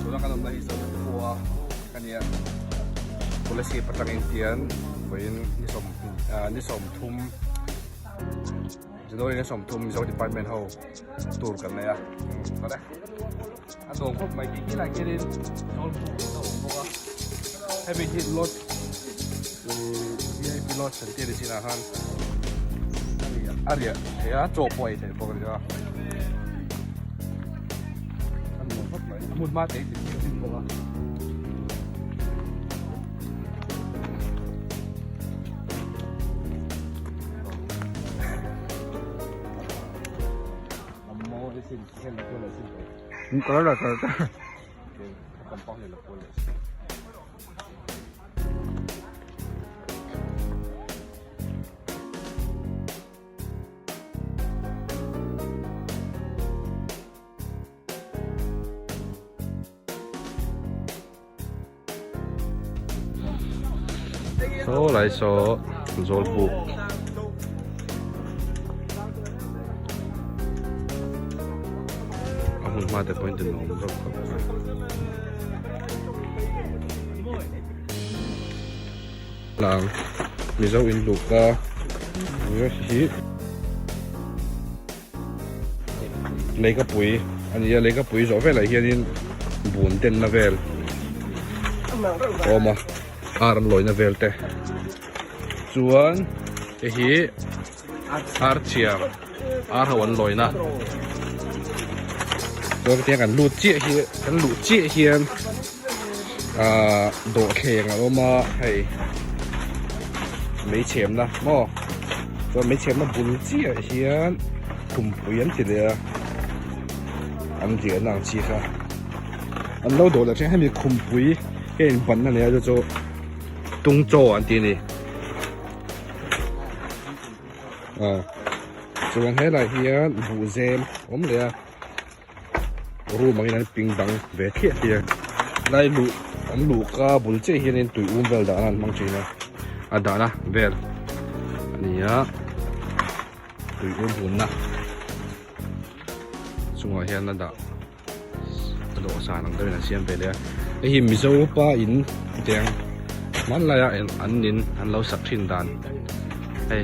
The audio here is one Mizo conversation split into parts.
Tuna kan awmna hi Zonet khua a nia. Kolasib atangin hian vawiin ni sawm ni sawmthum January ni sawmthum Mizo department ho tour kan nei a. Chuan e a nuam khawp mai tih lai khianin Zawlbuk a awm bawk a. Hemi hi lodge vip lodge an tih a ni chinah khan a riah theih a chaw pawh a ei theih bawk a ni a. A nuam khawp mai a hmun hma te hi a hlim bawk a. Saw lai saw zawlbuk a hmun hma te pawhin tin a awm reuh khawp mai. Lang Mizo in luhka hi Leikapui a ni a leikapui zawh velah hianin bun denna vel a awm a ar an lawina vel te chuan hei hi ar chhiar ar ho an lawina chuan hetiang kan lut chiah hi kan luh chiah hian ahh dawhthleng a awm a hei meichhemna maw chuan meichhemna bul chiah hian khumpui an ti leh a an riahna ang chi kha an lo dawh leh thin hemi khumpui hi a inbanna nia chu chu tung chaw an ti a ni ah chuan helaiah hian buhzem a awm leh a. Room angin an ping dang ve thliah thliah a lai luh an luhka bul chiah hianin tui um vel dahna an hmang thin a a dahna vel a ni a tui um hunna chungah hian a dah a dawhsan ang deuhin an siam ve leh a hei hi mizo pa in teng hmanlaia an in an lo sak thin dan hei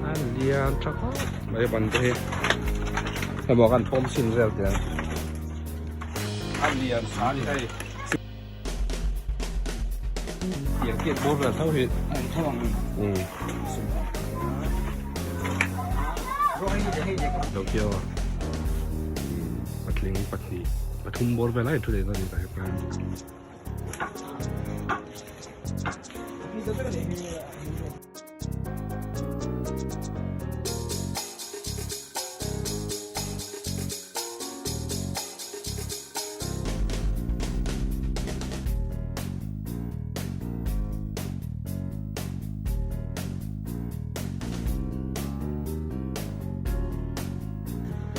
a lian tha khawp mai ban te hi. Hemaw kan pawm chhin vel teh ang. A lian sa a ni hei. Tiang tiang bawr vel tho hi. An tho ang. Um. Lo kio. Patling pahnih pathum bawr vel a inthu leh na ni ta hi pa.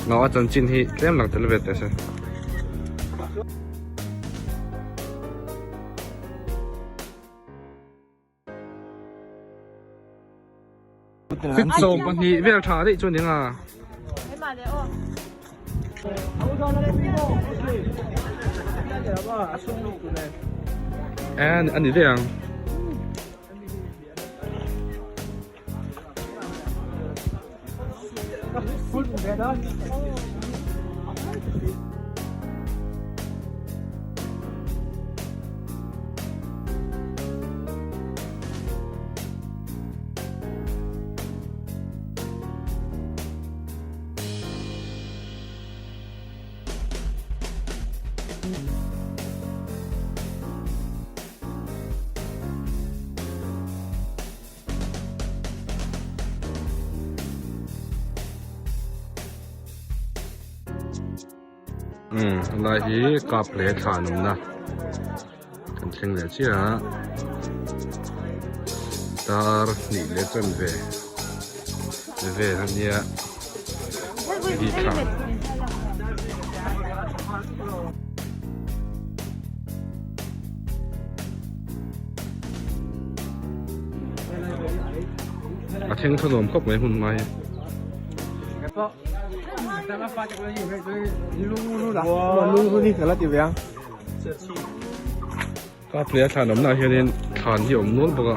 Nó a chanchin hi tlem lang tel ve teh se. Fit 12 vel tha daih chu a ni nga. En a ni daih ang. Umm helai hi kap leh thlan awmna kan thleng leh chiah a. Dar hnih leh chanve vel a nia hi thla. A thleng tha nuam khawp mai hmun hma hi. Kaplea thlan awmnaah hianin thlan hi a awm nual bawk a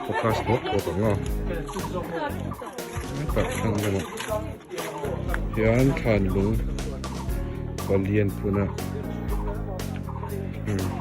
focus thawk thawk ang a hetah thlang lamah hian thlan lung palian phun a umm.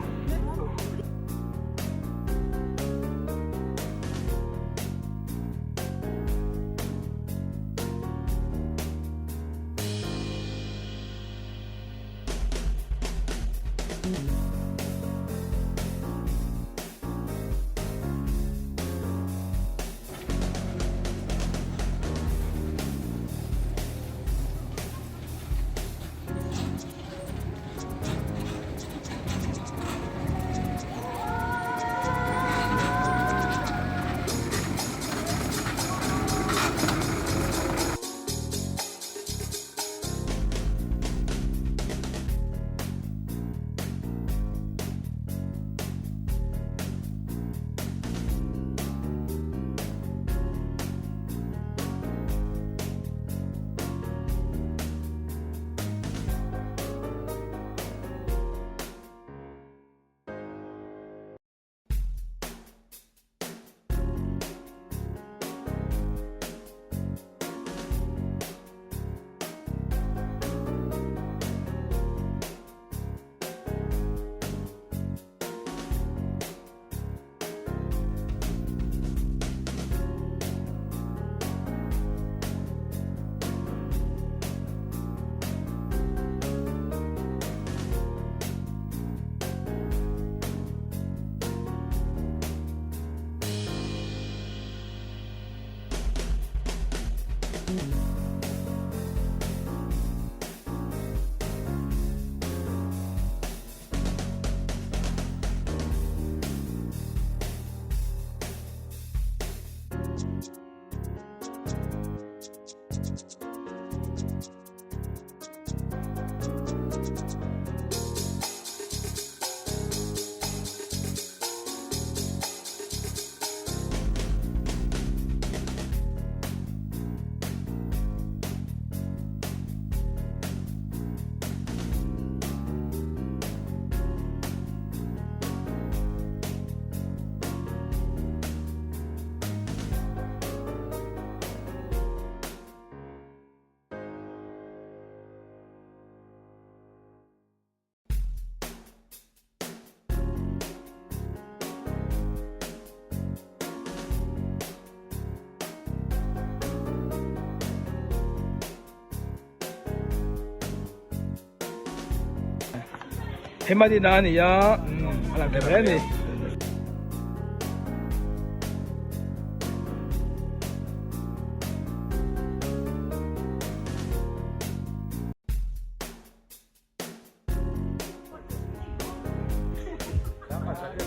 Hema din a ni a, a lang thei hle a ni.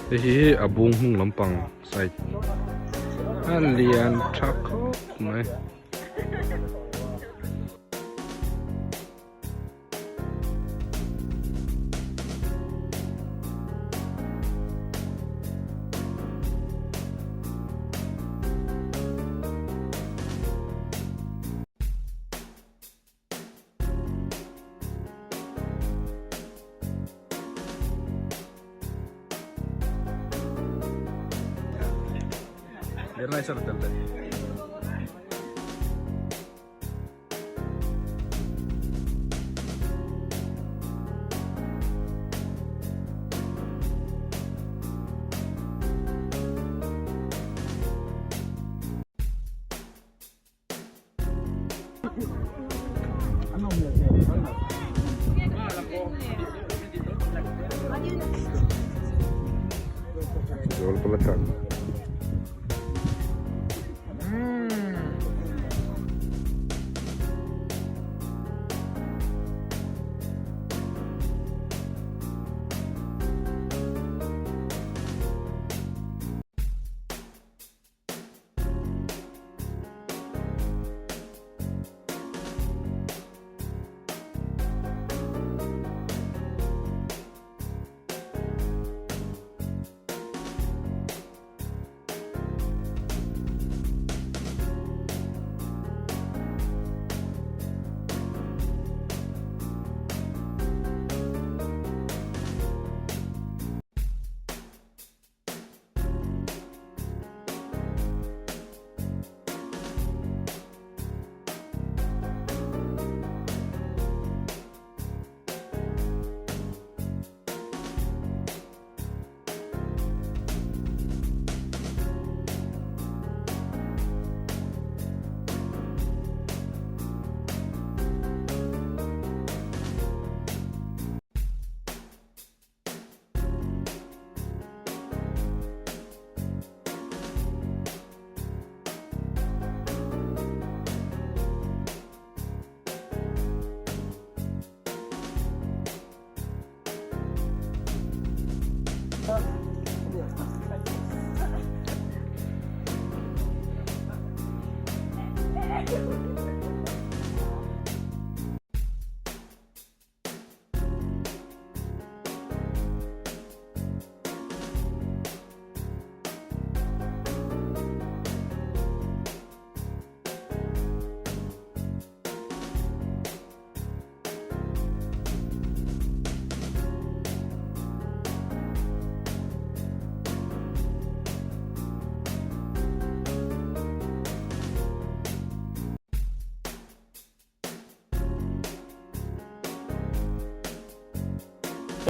Hei hi a bung hnung lampang side a lian tha khawp mai.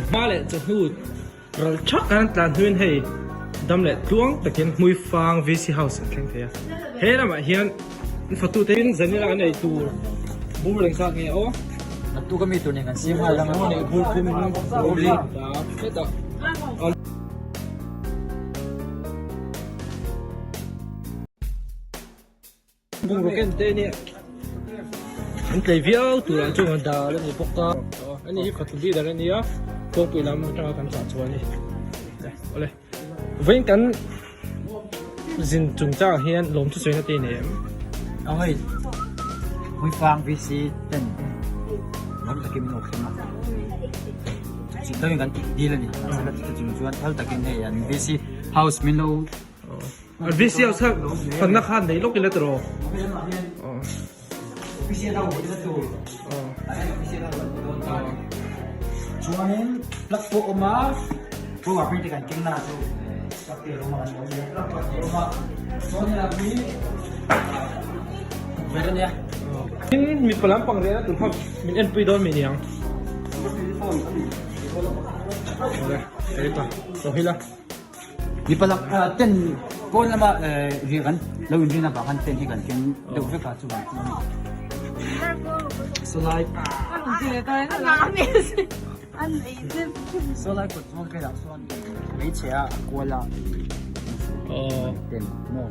Chawhma leh chawhnu ral thak an tlan hnuin hei dam leh tluang takin Hmuifang VC House an thleng thei a. He lamah hian an fatu te in zanila an ei tur bur engzat nge aw? Naktuk a mi tur nen kan siam nghal ang a. Bur thum bur li ta hetah. Bungraw ken te nia an tlei viau turah chuan dal a ni bawk a ani hi fatu leader a nia kawngpui lam atanga kan chah chhuah a ni awle vawiin kan zin chungchangah hian lawm chu sawi na te nei em aw hei Hmuifang VC ten ram takin min lo thleng a chutih takin kan dil a ni chutih chuan phal takin hei an VC house min lo VC house kha fanna khan nei lawk ila tiraw? Chuanin plug pawh awm a, power bank te kan keng na chu plug te awm a kan lo nia, plug pawh te awm a, chuan helai hi tukverh a nia. Tin mipa lampang rehna tur kha min enpui dawn mi niang. Awle, hei ta, lo hila. Mipa lak ten pawn lama riah kan lo inrin avang khan tent hi kan keng deuh vek a chuvang chuan sawlai sawlai kawt zawn velah sawn hmeichhe a kual a tent maw.